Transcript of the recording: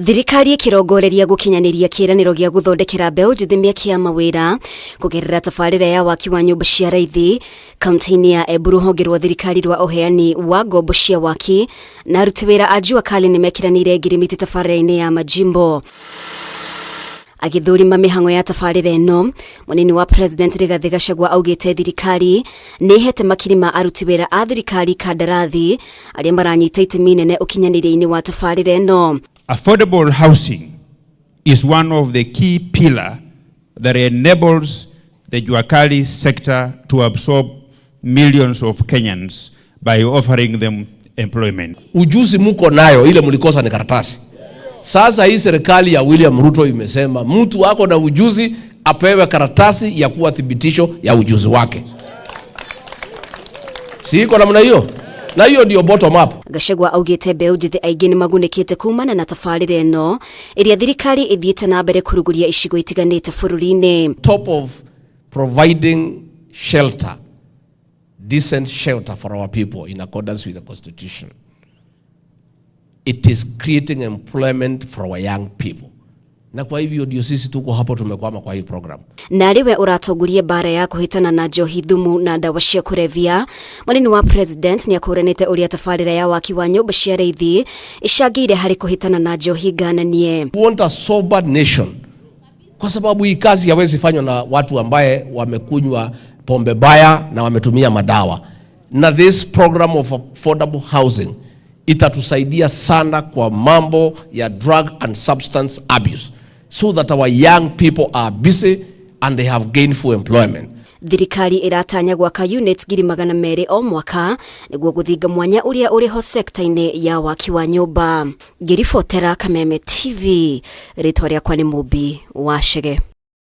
Thirikari ĩkĩrongoreria gũkinyanĩria kĩĩranĩro gĩa gũthondekera mbeũ njĩthĩ mĩeke ya mawĩra kũgerera tabarĩra ya waki wa nyũmba cia raithi kaunti-inĩ ya Embu. Rũhonge rwa thirikari rwa ũheani wa ngombo cia waki na aruti wĩra a Jua Kali nĩmekĩranĩire ngirimiti tabarĩra-inĩ ya Majimbo. Agĩthũrima mĩhang'o ya tabarĩra ĩno, mũnini wa President Rigathĩ Gachagua augĩte thirikari nĩ ĩhete makiri ma aruti wĩra a thirikari kandarathi arĩa maranyita itemi inene ũkinyanĩria-inĩ wa tabarĩra ĩno. Affordable housing is one of the key pillar that enables the Juakali sector to absorb millions of Kenyans by offering them employment. Ujuzi muko nayo, ile mlikosa ni karatasi. Sasa hii serikali ya William Ruto imesema mtu ako na ujuzi apewe karatasi ya kuwa thibitisho ya ujuzi wake. Si iko namna hiyo? Na hiyo ndio bottom up. Gachagua augĩte mbeũ njĩthĩ aingĩ nĩ magunĩkĩte kumana na tabarĩra ĩno ĩrĩa thirikari ĩthiĩte na mbere kũrugũria icigo itiganĩte bũrũri-inĩ. Top of providing shelter, decent shelter for our people in accordance with the constitution, it is creating employment for our young people. Na kwa hivyo ndio sisi tuko hapo tumekwama kwa hii program. Na arĩ we ũratongoria mbara ya kũhĩtana na njohi thumu na ndawa cia kũrebia, mũnini wa president nĩ akũranĩte ũrĩa tabarĩra ya waki wa nyũmba cia raithi ĩcangĩire harĩ kũhĩtana na njohi ngananie. We want a sober nation, kwa sababu hii kazi hawezi fanywa na watu ambaye wamekunywa pombe baya na wametumia madawa. Na this program of affordable housing itatusaidia sana kwa mambo ya drug and substance abuse so that our young people are busy and they have gainful employment. Thirikari ĩratanya gwaka units 200,000 o mwaka nĩguo gũthinga mwanya ũrĩa ũrĩho sekta-inĩ ya waki wa nyũmba. Ngĩribotera Kameme TV, rĩtwa rĩakwa nĩ Mũmbi wa Chege.